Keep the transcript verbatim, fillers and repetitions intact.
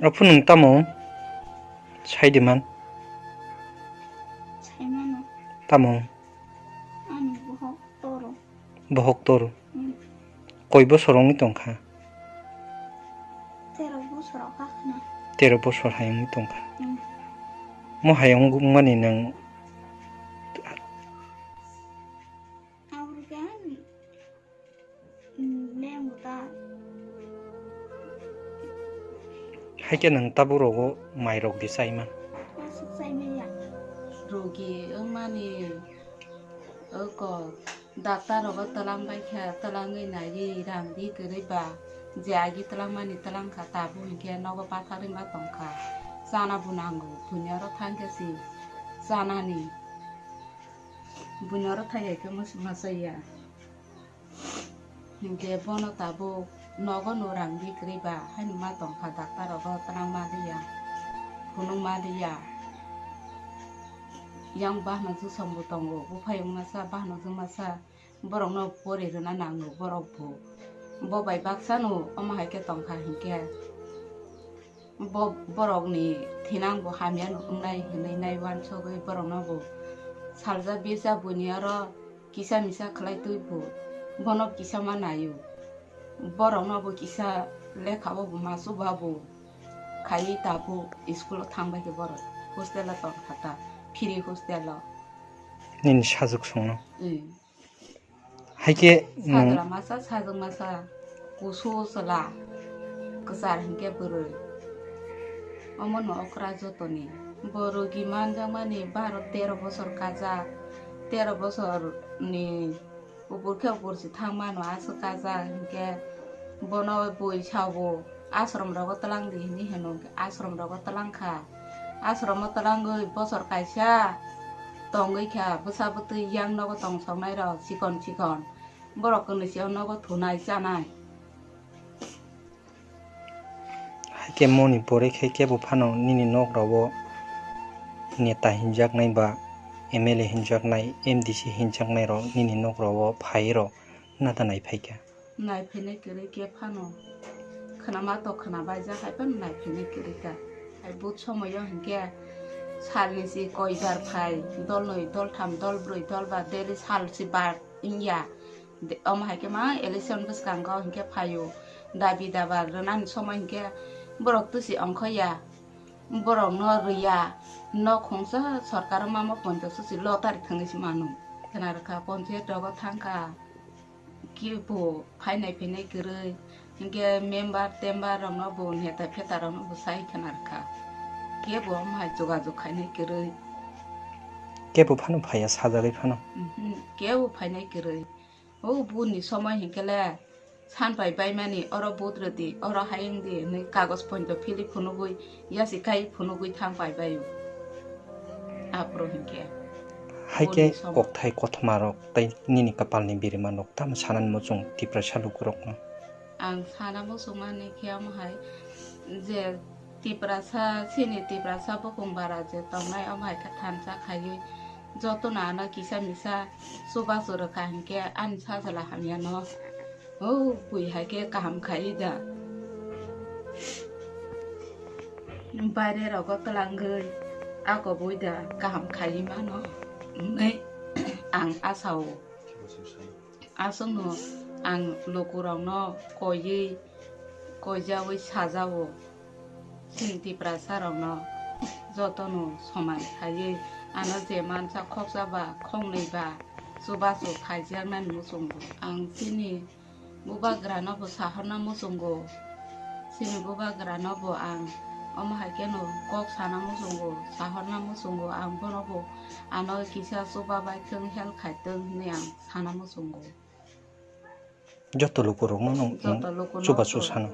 Aphuru nwng tamo sai di man? Sai mano. Tamo? Ani bohok toro. Bohok toro. Hmm. Koi bosor wngwi tongkha? Tero bosor wngkha khna. Tero bosor hai wngwi tongkha. Hmm. Mo hai wngmani nwng? Aurgan Lengo ta. Haikhe nwng tabuk rogo mai rok di chaima? Aswk chaimaya. Rogi wngmani oko doctor rogo twlang baikha, twlangwi naiwi rang di kwrwi ba, je agi twlangmani twlangkha tabuk hinkhe nogo patharwi ma tongkha. Chana bo nango, buini oro thangkhe si chanani. Buini oro thai hai khe muchung ma chaya. Hinkhe bono tabuk nogo no rang bikrwi ba haino ma tongkha, doctor rogo twlang ma liya, phunuk ma liya. Yang bahno jusong bo tongo, buphayung masa, bahno jwk masa, borokno pori rwna nango borok bo. Bo bai baksa no omo hai khe tongkha hinkhe. Bo borokni thinang bo hamya no wngnai hinwi nai uansugwi borokno bo salsa bisa buini oro kisa misa khlai twi bo bono kisa ma naio. Borokno bo kisa lekha o bo ma chuba bo khaiwi tabuk school o thang bai khe borok hostel o tong kha ta, free hostel o. Nini sajwk songno. Haikhe nwng sagra masa, sajwk masa, kusu chwla, kwchar hinkhe bwrwi. Omono okra jotoni. Bo rogi manjakmani baro tero bosor kajak, tero bosor ni upor khe upor se thangmano aswk kajak hinkhe bono bui sabo. Ashram rogo twlang di hinwi hino, ashram rogo twlang kha. Ashram o twlangwi bosor kaisa tongwi kha, bwsa bwtwi yang nogo tong songnai rok chikon chikon. Borok kwnwi se o nogo thunai chanai. Haikhe moni pore khe kebo phano nini nok rogo neta hinjaknai ba M L A hinjaknai, M D C hinjaknai rok nini nok rogo phai rok nata nai phaikha. Nai phainai kwrwi khe phano khwnama to khwnabaijak hai phano nai phainai kwrwi kha. Hai but somoyo hinkhe salni si koi bar phai, dol noi, dol tham, dol brwi, dol ba, daily sal si bar wngya. De-, omo hai khe ma election bwskango hinkhe phaio. Dabi dabar rwnani somoi hinkhe borok twisi ongkhoya. Borokno rwya. Nok khungsa sorkar mama ponchash si lottery thangwi si mano. Khwna rwkha, ponchayat rogo thangkha. Kebo phainai phinai kwrwi, hinkhe member tember rokno bo neta pheta rokno bo sai khwna rwkha, kebo omo hai jogajog khainai kwrwi. Kebo phano phaiya sajagwi phano? Mhm, kebo phainai kwrwi. O buni somoi hinkhe le san pai baimani, oro vote rwdi, oro hayung di hinwi kagoj poito philwi phunugwi, yasi kai phunugwi thang pai baio. Aphuru hinkhe. Haikhe kokthai kothoma rok tei nini kapalni birima rok tamo sanani muchung Tiprasa lukurokno? Ang sana muchungmani khe omo hai je Tiprasa, chini Tiprasa bukung bara je tongnai omo hai khe thansa khaiwi jotono ano kisa misa chubachu rwkha hinkhe ani sajla hamyano. O bui hai khe kaham khai da. Baire rogo twlangwi ako bui da kaham khai mano hinwi ang asao. Aswkno ang lukurokno koiwi koijawi sajao. Chini Tiprasa rokno jotono soman khaiwi ano je mansa khoksa ba khoknwi ba chubachu khaijaknani muchungo. Ang chini Bubagrano bo sahorna muchungo. Chini bubagrano bo ang omo hai kheno kok sana muchungo, sahorna muchungo, ang bono bo ano kisa chuba bai thwng, help khai thwng hinwi ang sana muchungo. Joto lukurokno nwng, nwng joto lukurokno chubachu sano?